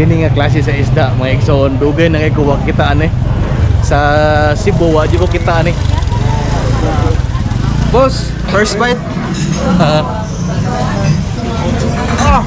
Kini nga klase sa isda, mga igsoon, dugay na kay kuha kita ani. Sa Cebu wa jud ko kita ani. Boss, first bite. Ah.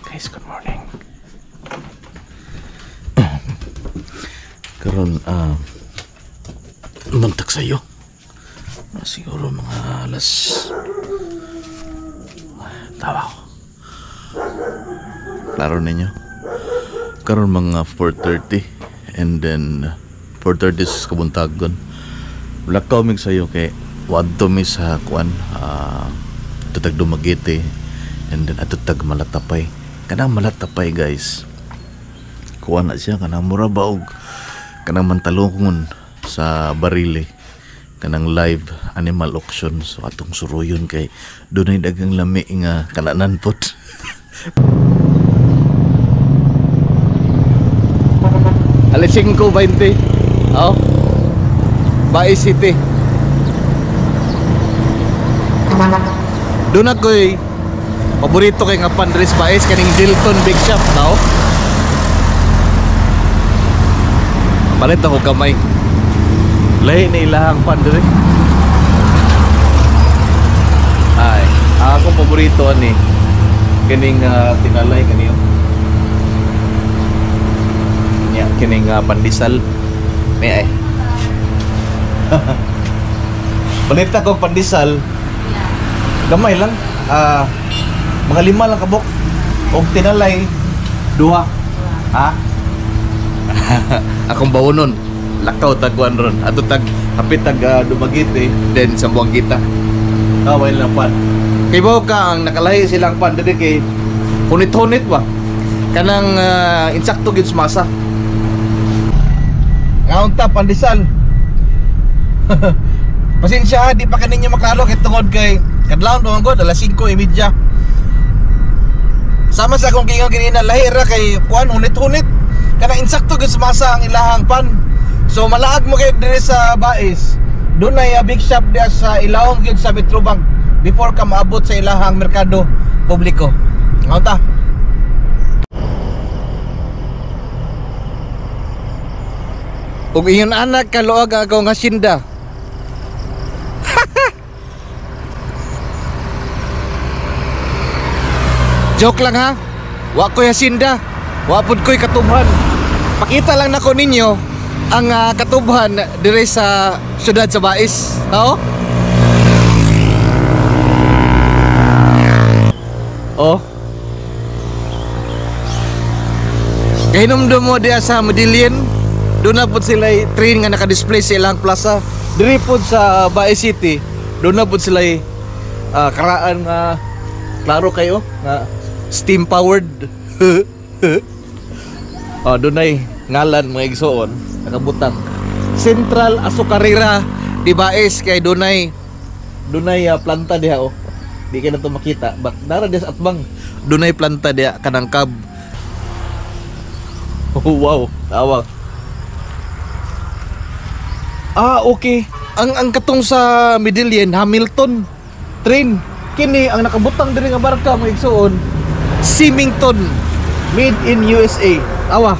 Guys, good morning. Karon mantak sa'yo. Siguro mga alas tawa ko. Klaro ninyo. Karon mga 4:30 and then 4:30 sa kabuntagon. Lakaw mig sayo kay wadto mi sa kuan, tutag Dumaguete and then atutag Malatapay. Kanang Malatapay, guys. Kuan na siya kanang mura ba og kanang mantalongon sa Barile, kanang live animal auction. So atong suruyon kay dunay daghang lami nga kananan pod. Alas 5:20. Oh. Bais City. Doon ako'y paborito kay nga Pandres Bais kaning Dilton Big Shop, tao. Palit ako kamay. Lahi na ilahang pandre. Ay, akong paborito ani kining tinalay kaniyo. Nya kining pandesal. May ay. Palit ako pandesal. Gamay lang. Mga 5 lang kabok. Og tinalay duha. Ha? Akong bawonon. Lakaw tagwan ron. Ato tag hapit tag Dumaguete, then Zamboanguita. Kaway lang pan. Kay bawo ka ang nakalahi silang pan diri kay hunit-hunit ba. Kanang insakto gyud sa masa. Ngaon ta pandesal. Pasensya ha, di pa kaninyo maklaro kay tungod kay kadlawon pa man gud alas 5:30. Sama sa akong giingon kanina, lahi ra kay kuan hunit-hunit. Kanang insakto gyud sa masa ang ilahang pan. So malaag mo kay diri sa Bais. Dunay big shop diya sa ilawom gyud sa Metrobank before ka maabot sa ilahang merkado publiko. Ngaon ta. Ug ingon anak kaluag ang akong hasyenda. Joke lang ha. Wa ko'y hasyenda. Wa pud ko'y katubhan. Pakita lang nako ninyo ang katubhan dire sa syudad sa Bais. Tao? Oh. Kahinumdum mo diya sa Medellin, doon na pud sila train nga naka-display sa ilang plaza. Diri pud sa Bais City, doon na pud sila karaan nga klaro kayo nga steam powered. Oh, dunay ngalan mga igsoon nakabutang Central Azucarera di Bais kay dunay planta diha oh. Di kay na to makita but nara diha sa atbang dunay planta diha kanang cab. Oh, wow, tawa. Ah, okay. Ang katong sa Medellin, Hamilton train. Kini ang nakabutang diri nga barka mga igsoon, Symington, made in USA. Awa.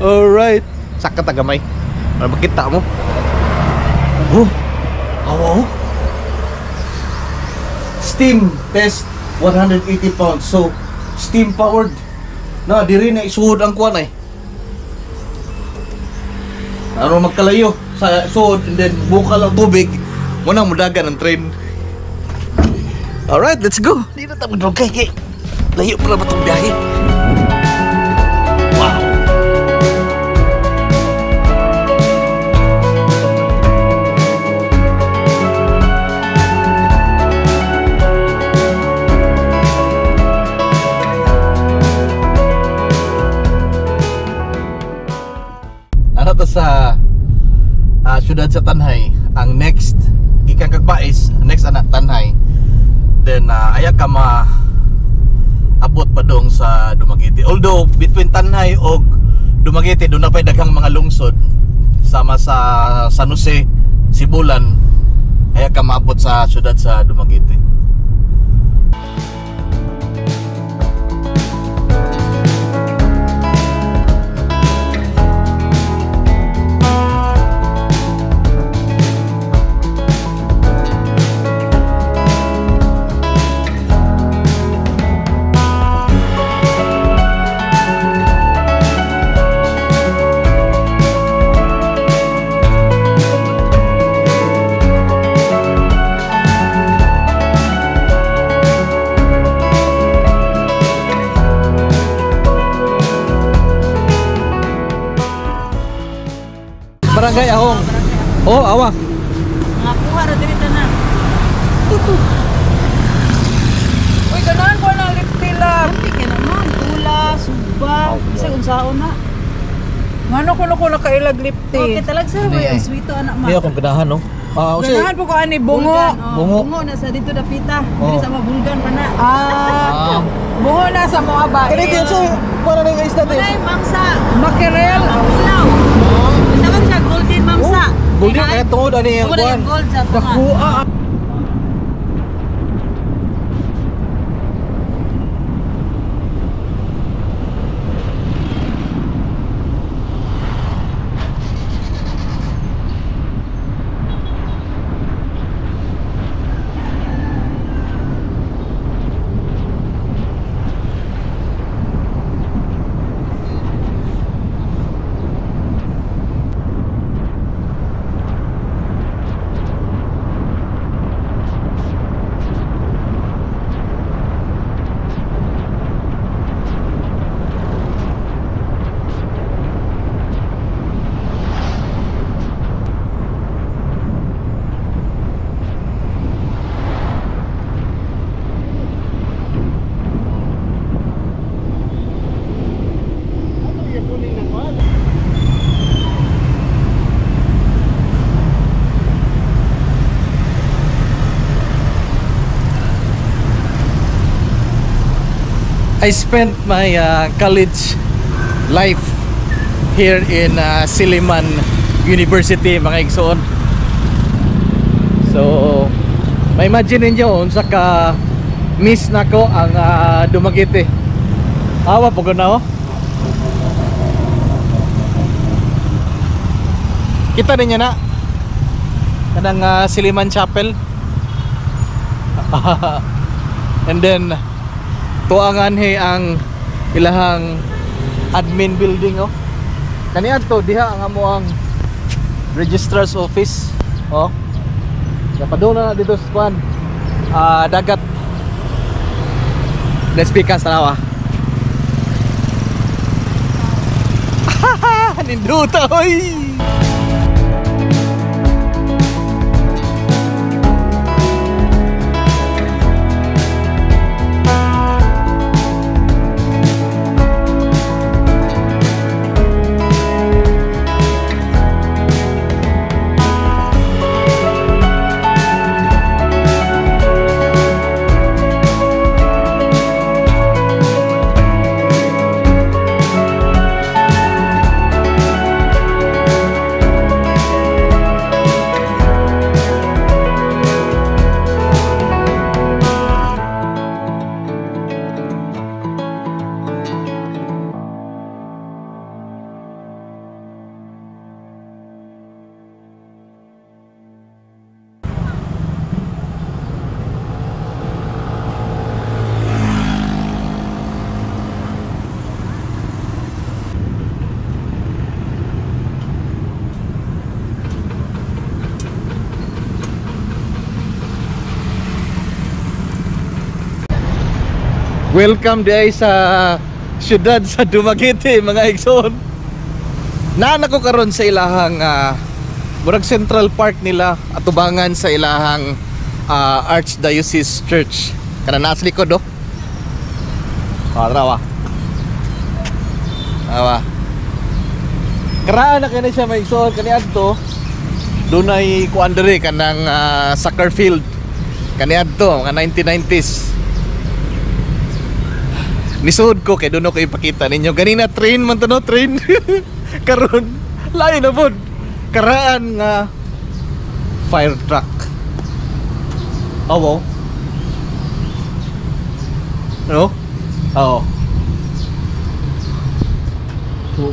Alright. Saka ta gamay. Para makita mo. Oh. Awa oh. Steam test 180 pounds. So steam powered. Na diri na isuod ang kuan ay. Ano magkalayo sa suod and then bukal ang tubig. Muna mudagan ang train. Alright, let's go. Di na ta magdugay kay layo pa ba tong biyahe. syudad sa Tanjay, ang next gikan kag Bais, next ana Tanjay. Then aya ka ma abot pa dong sa Dumaguete. Although between Tanjay og Dumaguete doon na pa'y daghang mga lungsod sama sa San Jose, Sibulan, aya ka maabot sa syudad sa Dumaguete. Barangay Ahong. Oh, awa. Mga kuha ra diri tanan. Uy, ganahan ko na lip tila. Dili kay naman tula, suba, bisag unsaon na. Ngano ko ko nakailag lip Okay, tea. talag sir, Hindi boy, eh. ang sweeto anak ma. Hindi akong ganahan, no? Ah, usi. Ganahan po ko ani bungo. Bulgan, oh, Bungo. Bungo na sa dito dapita. Diri Oh. sa mga bulgan pa na. Ah, Ah. bungo na sa mga bae. Kani din so, para na yung isda din. Wala yung mamsa. Makerel. Ulaw. Tawag siya golden mamsa. Golden kaya tungod ani ang Tungod kuan. ang gold sa tunga. Dakuha. I spent my college life here in Silliman University, mga igsoon. So, ma-imagine ninyo unsa ka miss nako ang Dumaguete. Awa pugod na oh. Kita ninyo na kanang Silliman Chapel. And then tuangan he ang ilahang admin building oh. Kaniadto diha ang amo ang registrar's office oh. Napadung na dito sa kuan. Dagat. Let's pick us tanawa. Ninduta oy. Welcome di sa syudad sa Dumaguete mga igsoon. Naan ako karon sa ilahang murag Central Park nila atubangan sa ilahang Archdiocese Church. Kana naa sa likod oh. Ah, tara wa. Awa. Karaan na kini siya mga igsoon kani adto. Dunay kuan diri kanang soccer field kaniadto mga 1990s. Nisud ko kay doon ko ipakita ninyo. Ganina train man to, no, train. Karon lain na pod. Karaan nga fire truck. Oh, wow. No? Oo. So,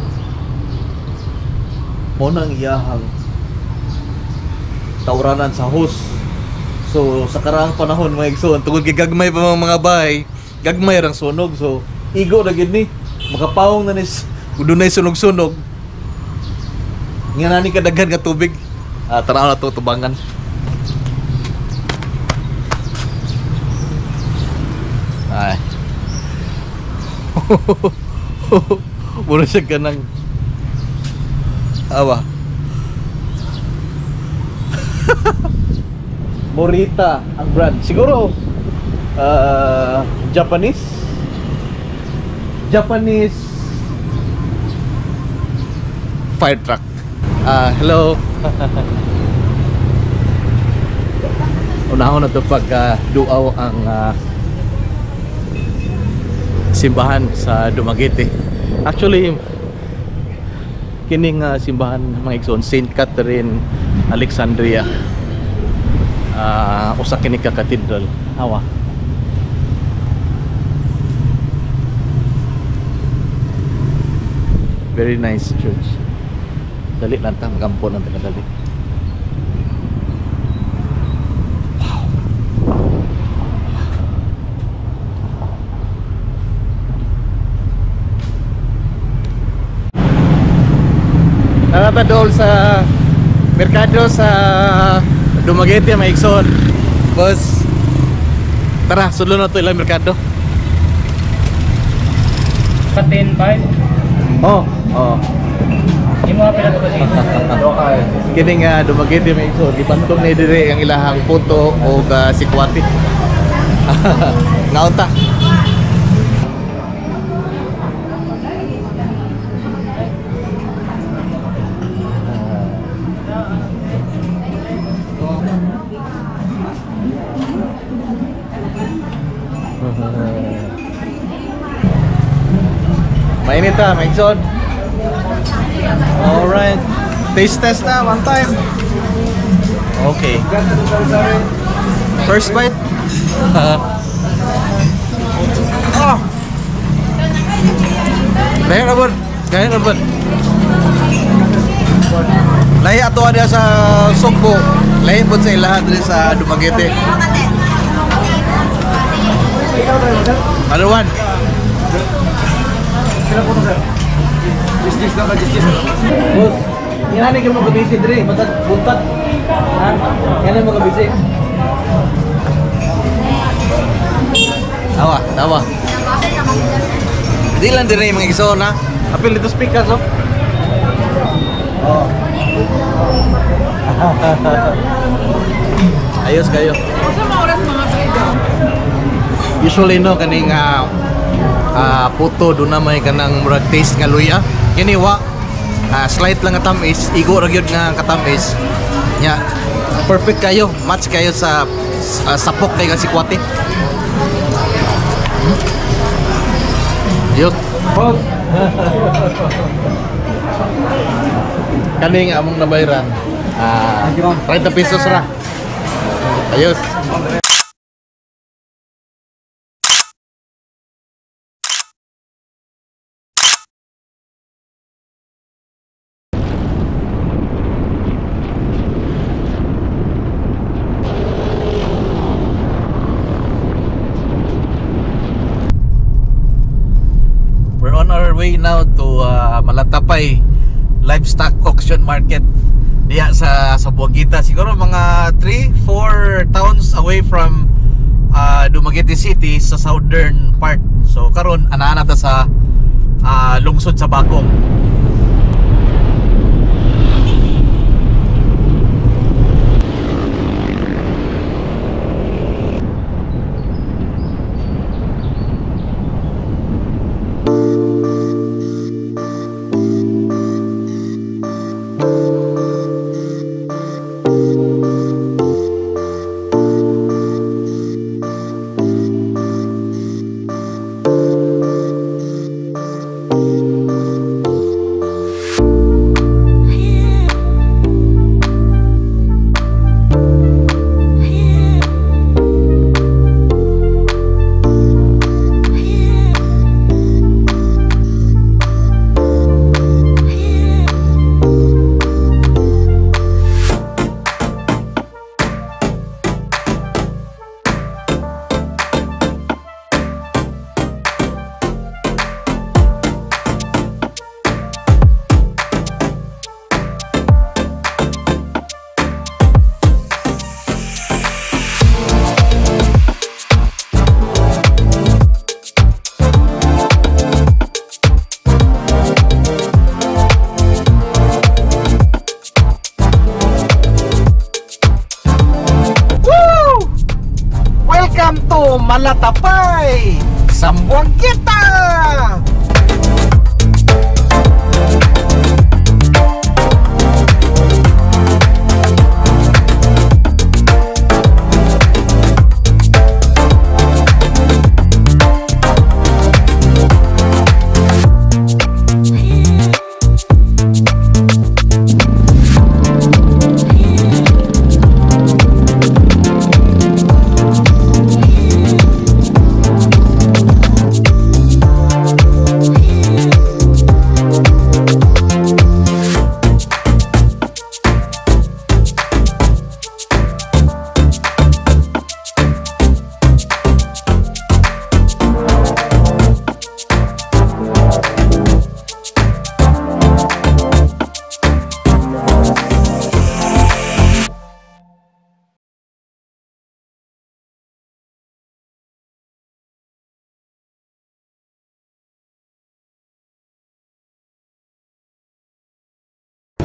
mo nang iyahang tauranan sa hose. So, sa karaang panahon mga igsoon, tungod kay gagmay pa mga bahay, gagmay rang sunog. So, igo na gid ni. Makapawong na ni dunay sunog-sunog. Nga nani kadaghan nga tubig. Tanaw na to tubangan. Ay. Mura siya ganang awa. Morita ang brand. Siguro Japanese. Japanese fire truck. Hello. Unahon na to pag duaw ang simbahan sa Dumaguete. Actually, kining simbahan mga igsoon, St. Catherine Alexandria. Usa kini ka cathedral. Hawa. Very nice church. Dali lang ta, magampo lang ta kadali. Wow. Tara ta dool sa merkado sa Dumaguete, may igsoon. Boss, tara, sudlon na to ilang merkado. 10-5? Oh, oh. Imo pila ka ba? Kini nga Dumaguete may igsoon, gibantog ni diri ang ilahang puto o sikwati. Naunta. Mainit ha, may igsoon. Alright. Taste test na, one time. Okay. First bite. Oh! Lahi na bon. Lahi na bon. Lahi ato diya sa Sugbo. Lahi po sa ilaha diri sa Dumaguete. Another one. Boss, yan ka mo kabisi diri, matag buntag. Ha? Yan mo kabisi. Tawa, tawa. Di lang diri mga igsoon ha. Apil dito speaker so. Oh. Ayos kayo. Unsa mga oras mga friend? Usually no kaning puto do na may kanang murag taste nga luya. Kini wa slight lang nga tamis, igo ra gyud nga katamis. Nya perfect kayo, match kayo sa sapok kay nga sikwate. Yuk. Kaning among nabayran. 30 pesos ra. Ayos. We're on our way now to Malatapay Livestock Auction Market diya sa Buagita. Siguro mga 3-4 towns away from Dumaguete City sa southern part. So karon anaa na ta sa lungsod sa Bagong.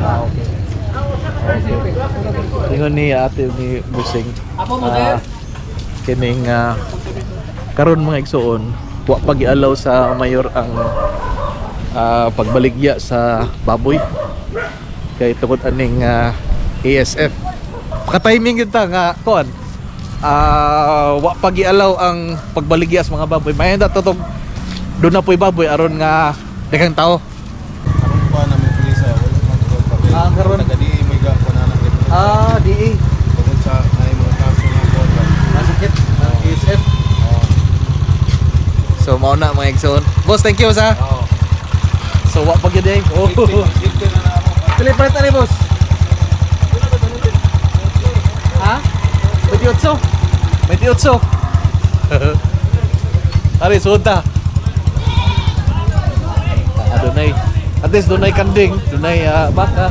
Ah, okay. Ingon ni ate ni Busing. Apo mo, sir? Kining karon mga igsoon, wa pa gialaw sa mayor ang pagbaligya sa baboy. Kay tungod aning ASF. Paka-timing gyud ta nga kuan. Wa pa gialaw ang pagbaligya sa mga baboy. May ta tutog doon na po'y baboy aron nga daghang tao. Karon pa namin pulis wala man ko papel. Ah, karon. Taga di may ga ko na lang dito. Ah, di Tungod sa ay mga kaso nga ko. Masakit ng ASF. So mao na mga igsoon. Boss, thank you sa. Oo. So wa pa gyud eh. Oh. Safety na na ako. Pili palit ani, boss. Ha? 28. 28. Ari suod ta. Ah, dunay. At least dunay kanding, dunay baka.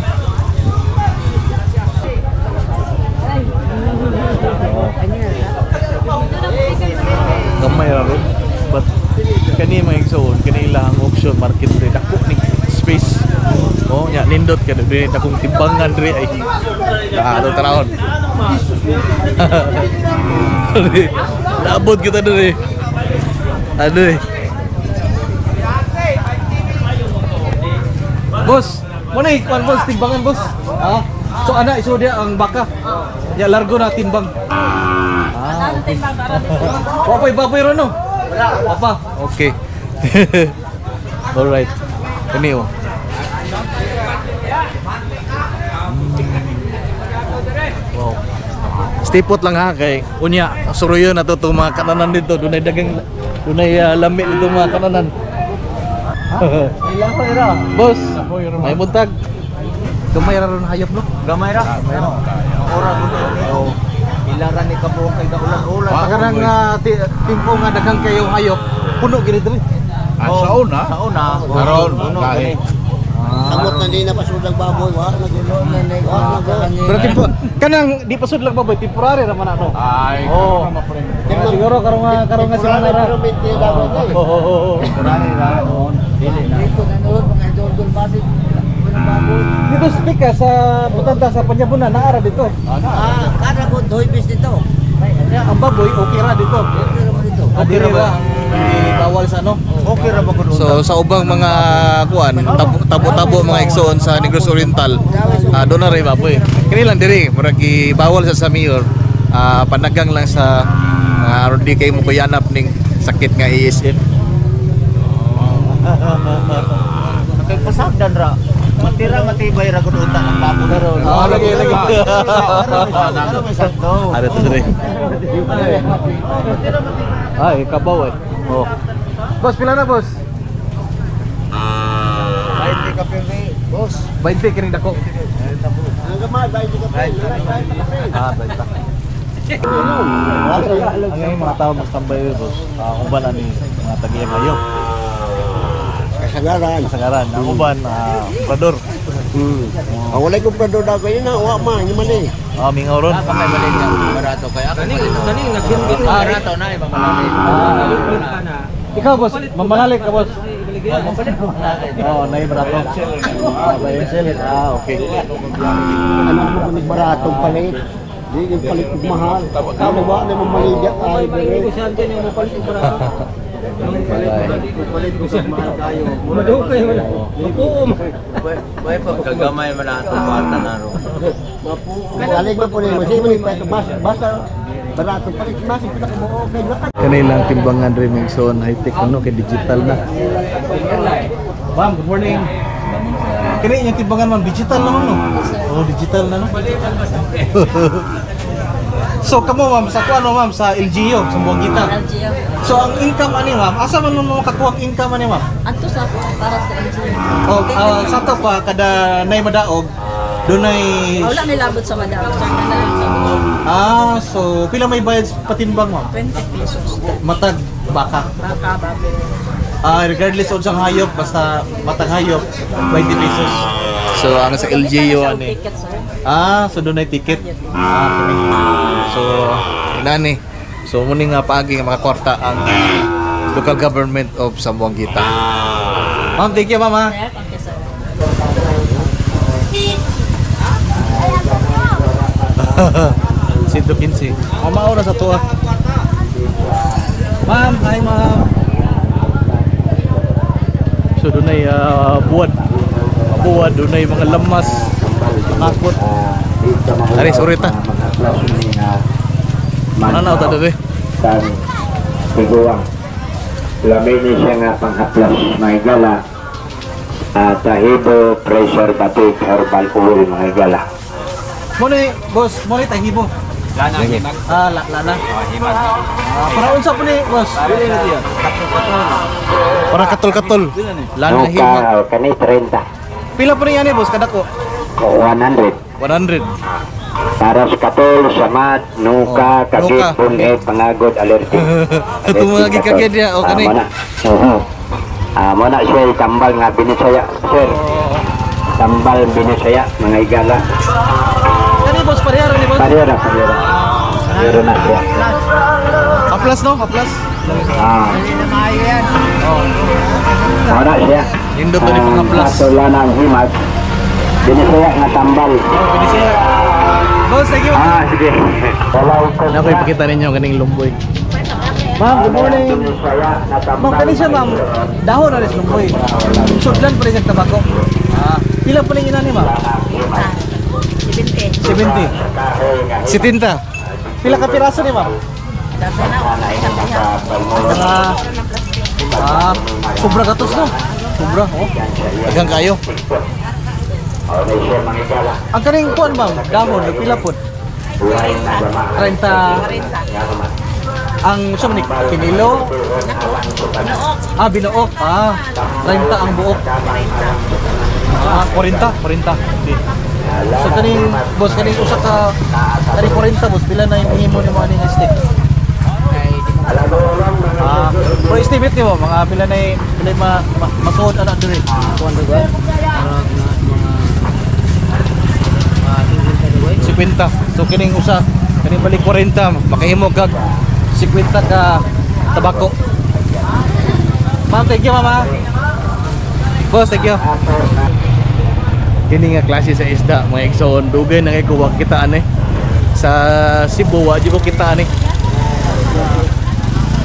Gamay ra ron. But kani mga igsoon, kani ilang auction market diri dako ni space. Oh, nya nindot ka diri dakong timbangan diri ay. Ah, ato tarawon. Naabot kita diri. Ano eh. Boss, mo na ikuan boss, timbangan boss. Ah, so ana iso dia ang baka. Ya largo na timbang. Ah, okay. Wa baboy ron no? Wala. Pa. Okay. Alright. Kani oh. Wow. Stay put lang ha kay unya suruyo na to itong mga kananan dito. Dunay dagang dunay lami dito mga kananan. Boss, may buntag. Gamay ra ron hayop no? Gamay ra. Ora ko Oh. Ilaran ni kabuok kay kaulan-ulan. Sa kanang timpo nga daghang kayo hayop, puno gini diri. Ah, sa una. Sa una. Karon, Puno lahi. gani. Samot na di na pasudag baboy, wa nagulo na ni wa nagulo. Pero timpo kanang di pasudlag baboy, temporary ra man ano. Ay, Oh. Siguro karon nga sila ra. Pero may tila ko eh. Oo. Kurani ra. Dili na. Dito nanood mga idol basit. Walang baboy. Dito speak ka sa Butanta sa Panyabunan naara dito. Ah, kada ko doy bis dito. Kaya ang baboy okay ra dito. Okay ra dito. Okay ra ba? Bawal sa ano? Okay ra ba gud So sa ubang mga kuan, tabo-tabo mga igsoon sa Negros Oriental, doon na rin baboy. Kini lang diri, murag bawal sa mayor, panagang lang sa aron di kay mo kuyanap ning sakit nga ASF. Kay pasagdan ra. Matira matibay ra gud unta ang baboy. Karon. Ah, lagi lagi. Karon may sakto. Ada to diri. Ay, kabaw eh. Oh. Boss, pila na boss? 20 ka pirmi, boss. 20 kining dako. Ang gamay bay di ka pa. Ah, 20. Ang ngayon mga tao mas tambay boss. Uban ani mga tagiyang hayop. Kasagaran. Kasagaran, ang uban prador. Ang walay ko prador daw kayo na wa man, ni man eh. Ah, mingaw ron. May balik niya barato kay ako. Kani naghinggit Ah, Barato na imamalali. Ah. Ikaw boss, mamalalik ka boss. Oo, oh, nay barato. Ah, buy and sell. Ah, okay. Ano mo kung baratong palit? Di yung palit og mahal. Ano ba na mo maligya ay dire. Negosyante niyo mo palit og barato. Palit ko sa mahal kayo. Madugay wala. Mapuom. May pagkagamay man ato bata na ro. Balik mo po ni mo sige mas basta baratong palit mas kita ko okay na. Kanilang timbangan rin yung so high-tech ano kay digital na. Ma'am, good morning. Kani inyong timbangan ma'am, digital naman no? Oh, digital na no. So kamo ma'am, sa kuan mo ma'am sa LGU, sa Buangita. LGU. So ang income ani ma'am, asa man mo makakuha ang income ani ma'am? Adto sa para sa LGU. Oh, sa to pa kada nay madaog, dunay Wala nilabot sa madam. Sir, na lang sa Ah, so pila may bayad sa patimbang ma'am? 20 pesos. Matag baka. Baka, baboy. Ah, regardless unsang hayop basta matag hayop 20 pesos. So ang sa LGU ani. Ticket, sir. Ah, so dunay ticket. Ah, kini. So inani. So muni nga paagi nga makakwarta ang local government of Zamboanguita. Ma'am, thank you ma'am ha. Sir, okay, sir. 115. Mamao na sa tuwa. Ma'am, hi ma'am. So dunay buwad. Buwad dunay mga lamas. Nakot. Ari, sorry ta. Ano na ta dere? Tan tiguang. Lamini siya nga panghaplas mga higala. Tahibo preservative herbal oil mga higala. Mo ni boss, mo ni tahibo. Lana, himag. Ah, lana. Oh, himag. Para unsa po ni boss? Para katol-katol. Lana himag. Nuka, kani 30. Pila po ni ani boss kadako? 100. 100. Para sa katol, samad, nuka, Oh, kagit, nuka. bunit, pangagod, alerti. Itong mga gikagid niya, o kani. Mo na. Oo. Mo na siya, tambal nga binisaya, sir. Tambal binisaya, mga higala. Kani boss pareha ra ni boss. Parera, parera. Parera na siya. Kaplas no, kaplas. Ah. Oh. Mo na siya. Nindot to ni mga plus. Ato lang ang himag. Binisaya nga tambal. Binisaya. Boss, thank you. Ah, sige. Ano ko ipakita ninyo kaning lumboy. Ma'am, good morning. Ma'am, kani siya ma'am. Dahon na rin lumboy. Sudlan pa rin siya tabako. Ah, pila pa rin inani ma'am? 70. 70. 70. Pila ka piraso ni ma'am? Ah, sobra gatos no? Sobra, oh. Daghang kayo. Ang kaning kuan ma'am, dahon, pila pod? 30. Ang sa man ni kinilo? Ah, binuok. Ah, 30 ang buok. Ah, 40, 40. Okay. So kaning boss kaning usa ka kaning 40 boss pila na imong nimo ani nga stick? Ah, pero estimate nimo mga pila na pila ma, ma masuod ana diri. Kuan ba? 50. So kining usa kaning balik 40 makahimo kag 50 ka tabako. Ma'am, thank you mama. Boss, thank you. Kini nga klase sa isda, mga igsoon, dugay na kay kuwa kita ani. Sa Cebu wa jud ko kita ani.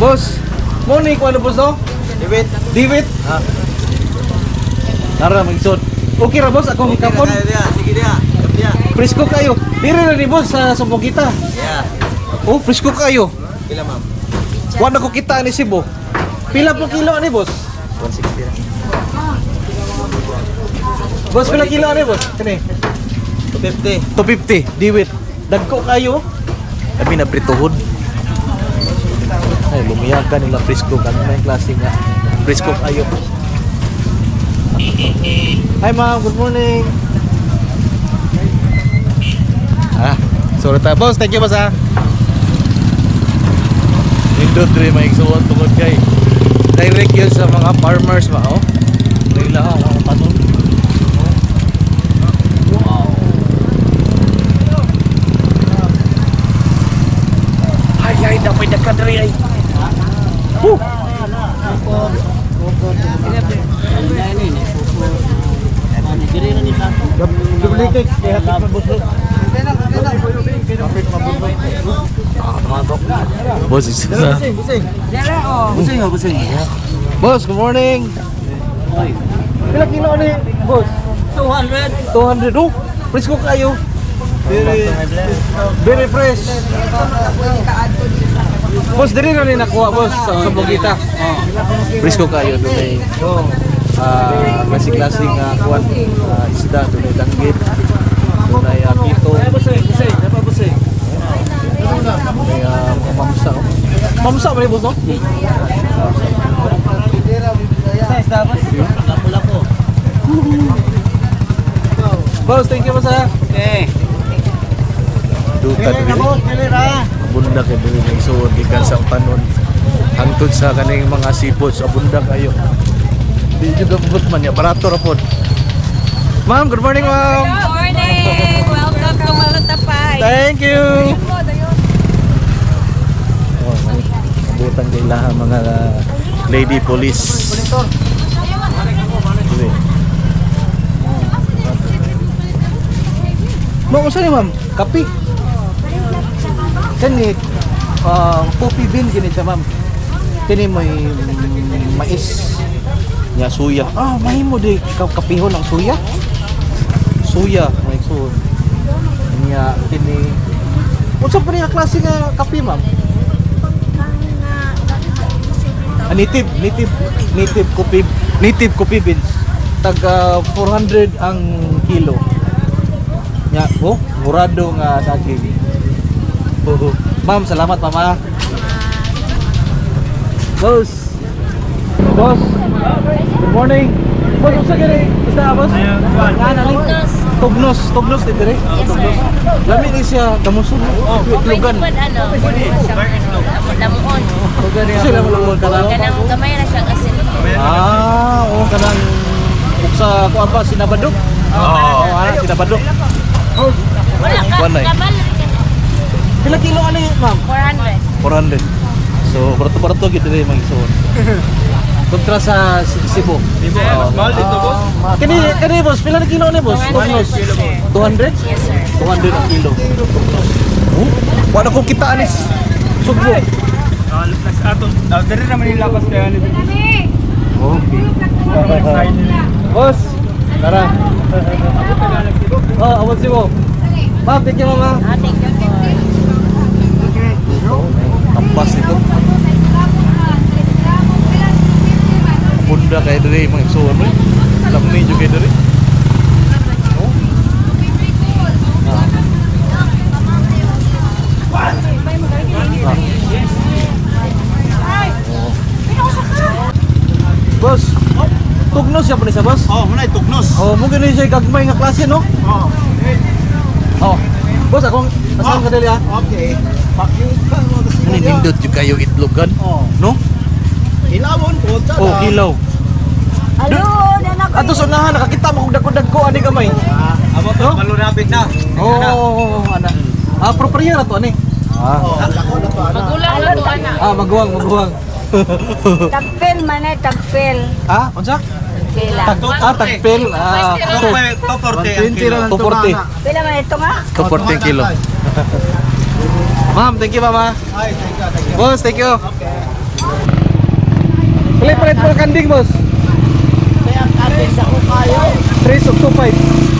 Boss, mo ni ko ano boss no? Diwit. Diwit. Ah. Tara mga igsoon. Okay ra boss, akong hikapon. Sige dia. Dia. Presko kayo. Diri ra ni boss sa Sumbongita. Yeah. Oh, presko kayo. Pila ma'am? Wa na ko kita ni Cebu. Pila po kilo ani boss? 160 ra. Boss, pila kilo ani boss? Kani. 250. 250, diwit. Dagko kayo. Kami na prituhod. Ay, lumiyaga nila presko. Kami na yung klase nga. Presko kayo. Hi ma'am, good morning. Ah, sorry tayo. Boss, thank you boss ah. Nindot rin may igsuon tungod kay direct yun sa mga farmers ba oh. Nila mga paton. Wow. Ay ay dapat dagkan diri ay. Huh. Duplicate kaya hapit mabudlot. Boss, isa sa. Busing oh, busing. Boss, good morning. Pila kilo ni boss? 200. 200. Oh, presko kayo. Very, very fresh. Boss, diri na ni nakuha boss sa Bogita. Presko kayo dunay. Klase-klase nga kuan isda dunay danggit. Dunay pito. Busing, busing. Dapat busing. Dunay mga mamsa. Oh. Mamsa ba ni boss no? Lapo-lapo. Boss, thank you boss ha. Okay. Duta diri. Abunda kay diri may isuod gikan sa tanon. Hangtod sa kaning mga seafoods abunda kayo. Di jud abot man ya, barato ra pod. Ma'am, good morning ma'am. Good morning! Welcome to Malatapay. Thank you. Oh, abutan kay laha mga lady police. Dili. Ma'am, unsa ni ma'am? Kape. Kani coffee bean gini siya, ma'am. Kini may mais nya suya. Ah, mahimo di kapihon ang suya. Suya, may suon. Nya kini unsa pa ni nga klase nga kape, ma'am? Ah, native coffee, native coffee beans. Tag 400 ang kilo. Nya, oh, murado nga saging. Oh, ma'am, salamat mama. Boss. Boss. Good morning. Boss, unsa gani? Basta boss? Tugnos, tugnos di dire. Yes, sir. Lami ni siya kamuson. Oh, Itlogan. Ano, lamuon. Sila mo lamuon ka lang. Kanang gamay na siyang asin. Ah, oo, kanang sa kuan pa sinabadok. Oo, sinabadok. Wala ka, kamal rin ka. Pila kilo ano yun, ma'am? 400. 400. So, barato-barato gyud diri mag-isuon. Kontra sa Cebu. Cebu, mas mahal dito, boss. Kani kani boss, pila na kilo ni boss? 200, 200? Yes, sir. 200 ang kilo. Oh, wala ko kita anis. Sugbo. Diri naman nilapas kaya ni. Okay. Boss, tara. Oh, abot Cebu. Ma'am, thank you, mama. Ah, thank you po. Tambas ito. Punda kay diri mga igsuon mo. Lami jud kay diri. Oh. Ah. Boss, tugnos siya pa ni sa boss? Oh, muna tugnos. Oh, mo gani siya gagmay nga klase no? Oh. Oh. Boss, akong asan ka dali ah? Okay. Pakita mo kasi. Ano nindot jud kayo itlogan? Oh. No? Hilawon po sa. Oh, hilaw. Hello, nanak. Ato sa unahan nakakita mo kung dagko-dagko ani gamay. Ah, amo to, malunapit na. Oo, oh, ana. Ah, proper na to ani. Ah, Oh, dako na to ana. Magulang na to, anak. ah maguwang, maguwang. Tagpil man eh, tagpil. Ah, unsa? Pila. Tag tagpil. Ah, 240 ang kilo. 240. Pila man ito nga? 240 kilo. Ma'am, thank you, mama. Ay, thank you, thank you. Boss, thank you. Palit palit po kanding, boss. Kaya kate sa ko kayo. 3 of 25.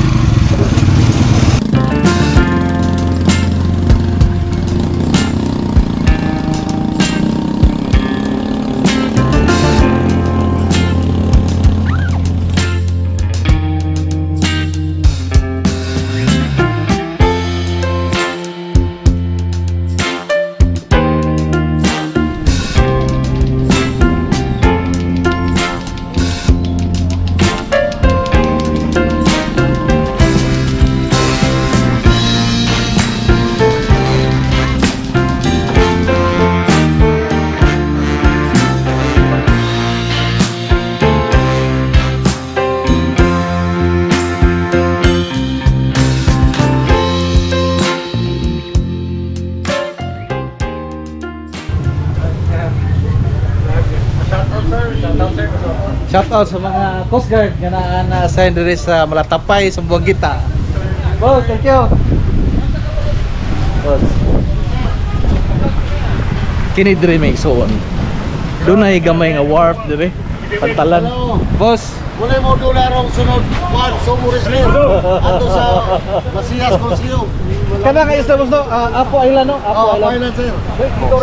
Shout out sa mga Coast Guard nga naa na assign diri sa Malatapay, sa Buangita. Boss, thank you. Boss. Kini diri may isuon. Dunay gamay nga wharf diri. Pantalan. Boss, Wala mo dolarong sunod kwan sumo wrestler. Ato sa Masias Consiyo. kana nga isla boss no, Apo Island no? Apo Oh, Island. Island sir.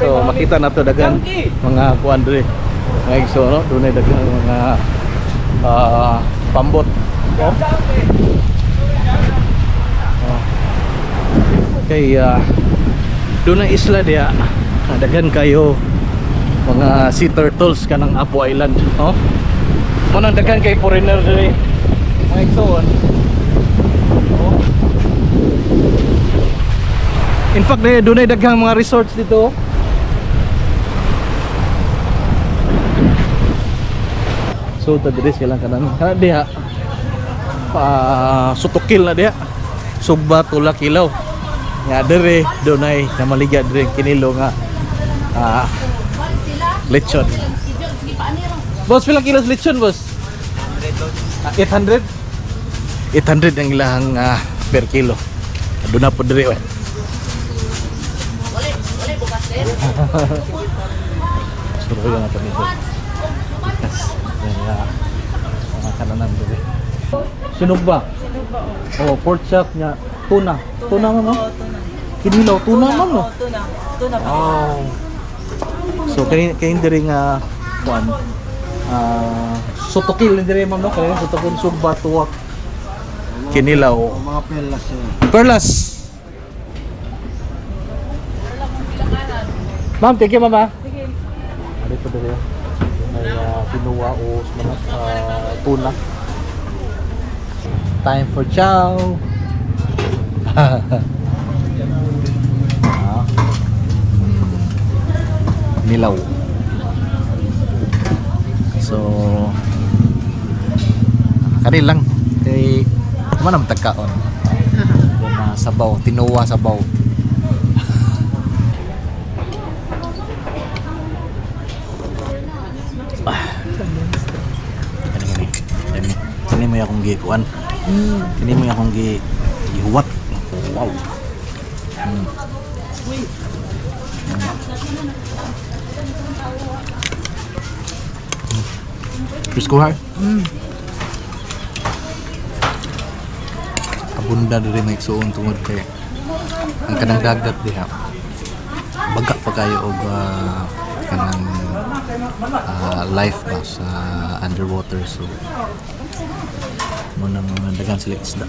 So makita nato daghan mga kuan diri. Mga igso no, dunay daghan mga pambot. Oh. Oh. Kay dunay isla diya, daghan kayo mga sea turtles kanang Apo Island, oh. Manang daghan kay foreigner diri. Mga igsoon. Oh. In fact, dunay daghang mga resorts dito. Oh. So ta diri sila kanan. Kana diha pa sutokil na diha. Sugba tula kilaw. Nga diri dunay namaligya diri kinilo nga lechon. Boss, pila kilos lechon, boss? 800? 800 ang ilahang per kilo. Doon na po diri, we. Suruhan na kami dito. Yes. Yan nga. Mga kananan dito. Sinugba. Sinugba, Oh, pork chop nya. Tuna. Tuna man no? Oh, tuna. Kinilaw tuna man no? Oh, tuna. Tuna pa. Oh. So kay kay diri nga kuan. Sutokil diri ma'am no, kay sutokil sugba tuwak. Kinilaw. Mga pelas eh. Perlas. Ma'am, thank you, ma'am. Sige. Ano ito diri? May kinuha o manok, tuna. Time for chow. Ah. Nilaw. So, kani lang kay man ang tagkaon. Na sabaw, tinuwa sabaw. Ah. Kani kani. Kani. Kani mo akong gikuan. Kani mo akong gihuwat. Wow. Presko har. Abunda diri may igsuon tungod kay ang kanang dagat diha. Baga pa kayo og kanang life ba sa underwater, so mo nang daghan sila isda.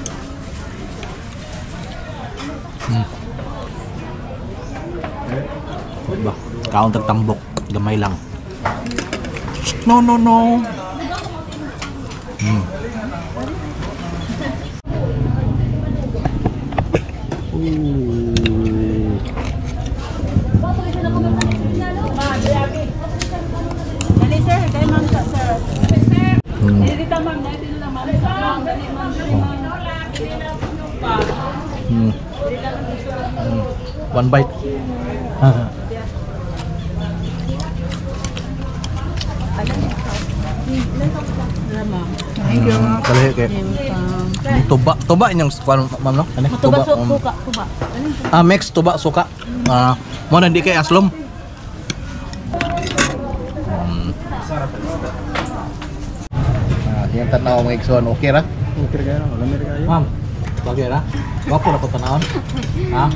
Ba, kaon tag tambok, gamay lang. No, no, no. Ooh. Dali, sir. Kay ma'am sa, sir. Dali dito, ma'am. Dali dito lang, ma'am. Ma'am, dali, ma'am. Dali, ma'am. One bite. Thank you. Kalahi kay. Tuba, tuba inyong kuan ma'am no? Ano? Tuba, suka, tuba. Ah, mix tuba suka. Ah, mo na di kay aslom. Ah, iyang tanaw mga igsoon, okay ra? Okay ra kayo, lami ra kayo. Ma'am, bagay ra? Gwapo na ko tanawon. Ha?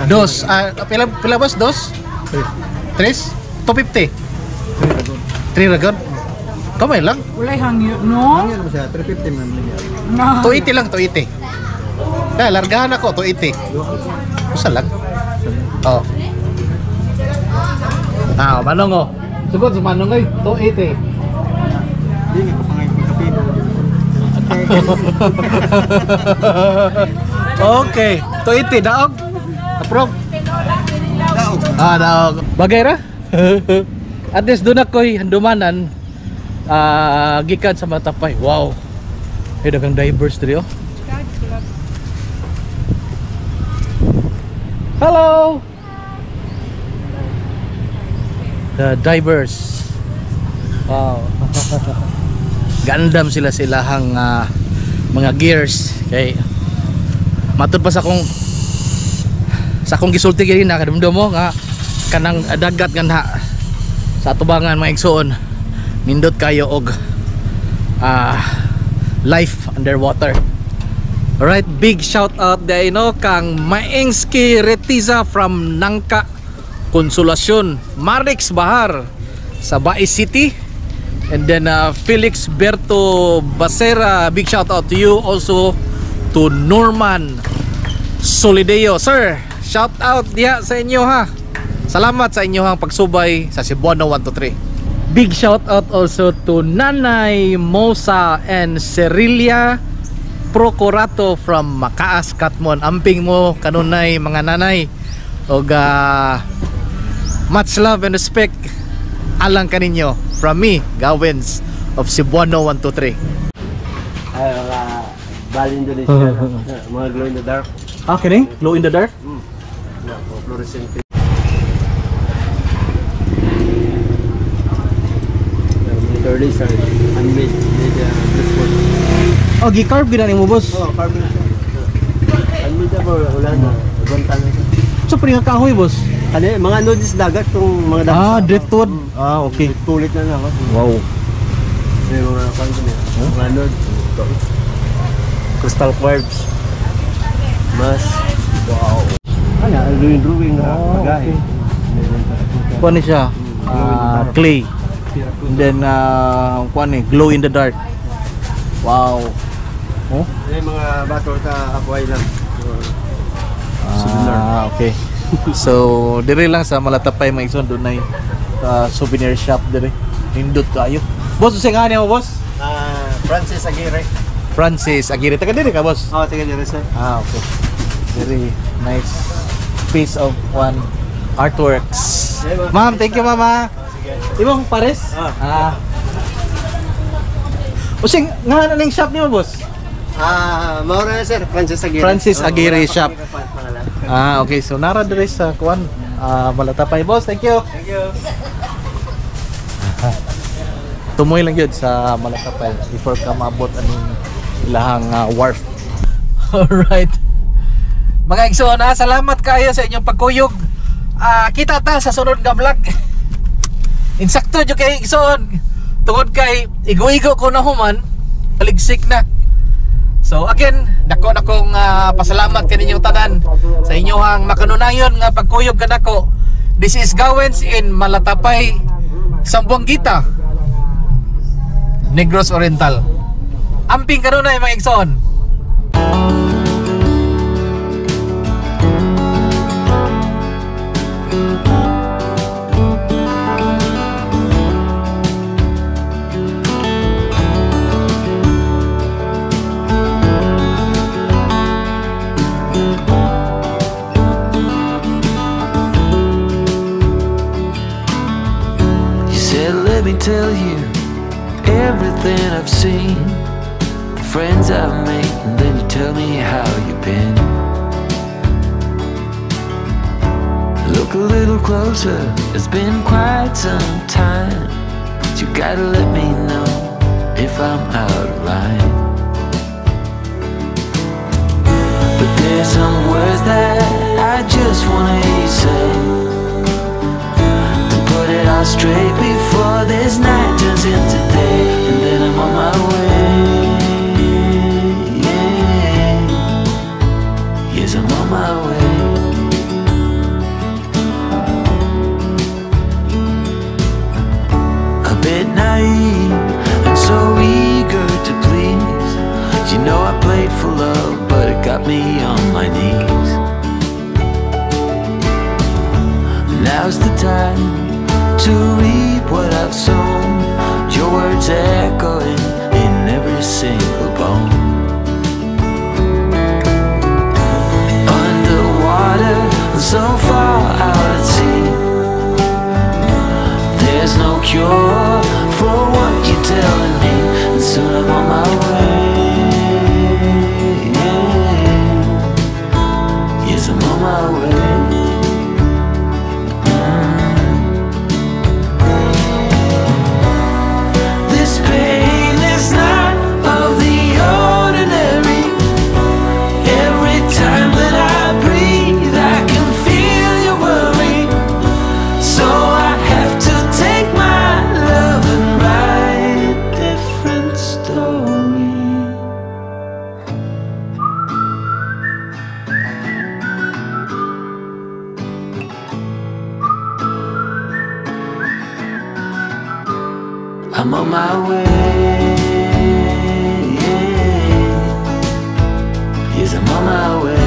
Dos, pila pila boss? Dos? Tres? 250. 3 ragon. Kamay lang. Walay hangyo, no? Ano mo siya? 350 man niya. No. 280 lang, 280. Kaya largahan ako, 280. Usa lang. Oh. Ah, manong oh. Sugod sa manong oy, 280. Di ko pangay kape. Okay, 280 daog. Approve. Daog. Ah, daog. Bagay ra? At least doon ako'y handumanan gikan sa Matapay. Wow. Ay, daghang divers diri oh. Hello. The divers. Wow. Gandam sila silahang mga gears kay matud pa sa akong gisulti gani na kadumdum mo nga kanang dagat nga na sa atubangan mga igsoon, nindot kayo og life underwater. Alright, big shout out dai no kang Maengski Retiza from Nangka, Consolacion, Marix Bahar sa Bais City, and then Felix Berto Basera, big shout out to you also, to Norman Solideo. Sir, shout out diha sa inyo ha. Salamat sa inyong pagsubay sa Cebuano 123. Big shout out also to Nanay Mosa and Cerilia Procurato from Makaas, Katmon. Amping mo kanunay mga nanay. Og much love and respect alang kaninyo from me, Gawins of Cebuano 123. Ay, mga Bali Indonesia. Mga glow in the dark. Ah, kini? Glow in the dark? Yeah, mga fluorescent. Monitor lizard, handmade, made blackboard. Oh, gi-carve gina nimo boss. Oh, carbon siya. Handmade. Wala na. Ibanta na siya. So pre nga kahoy, boss. Kani, mga ano sa dagat kung mga dagat. Ah, driftwood. Ah, okay. Tulit na na ako. Wow. May mga kwan ko niya. Mga ano. Crystal quartz. Mas. Wow. Ano, drawing drawing na Oh, pagahe. okay. Kuan ni siya? Ah, clay. And then kuan ni, glow in the dark. Wow. Oh? May mga bato sa Abuay lang. Ah, okay. So, dire lang sa Malatapay mga igsoon dunay souvenir shop dire. Nindot kayo. Boss, usa nga niya mo, boss? Ah, Francis Aguirre. Francis Aguirre. Taga dire ka, boss? Oh, taga dire sir. Ah, okay. Very nice piece of one artworks. Ma'am, thank you, mama. Imong pares? Ah. Using nga na ning shop niyo, boss? Ah, mao na sir, Francis Aguirre. Francis Oh, Aguirre wala pa shop. kami pangalan. Ah, okay. So nara dire sa kuan, Malatapay, boss. Thank you. Thank you. Tumoy lang yun sa Malatapay before ka maabot aning ilahang wharf. Alright. Mga igsoon, salamat kayo sa inyong pagkuyog. Kita ta sa sunod nga vlog. Insakto jud kay igsoon. Tungod kay igo-igo ko na human, baligsik na. So again, dako na kong pasalamat kaninyong tanan sa inyong makanunayon nga pagkuyog kanako. This is Gawens in Malatapay, Zamboanguita, Negros Oriental. Amping kanunay mga igsoon. You said, let me tell you everything I've seen, the friends I've made, and then you tell me how you've been. Look a little closer, it's been quite some time. But you gotta let me know if I'm out of line. But there's some words that I just wanna hear you say, to put it all straight before this night turns into day, and then I'm on my way. Yes, I'm on my way. A bit naive and so eager to please. You know I played for love, but it got me on my knees. Now's the time to reap what I've sown. Your words echoing in every single bone. Underwater, so far out at sea, there's no cure for what you're telling me. And soon I'm on my way. Yes, I'm on my way. This pain is not of the ordinary. Every time that I breathe, I can feel your worry. So I have to take my love and write a different story. I'm on my way. Yes, I'm on my way.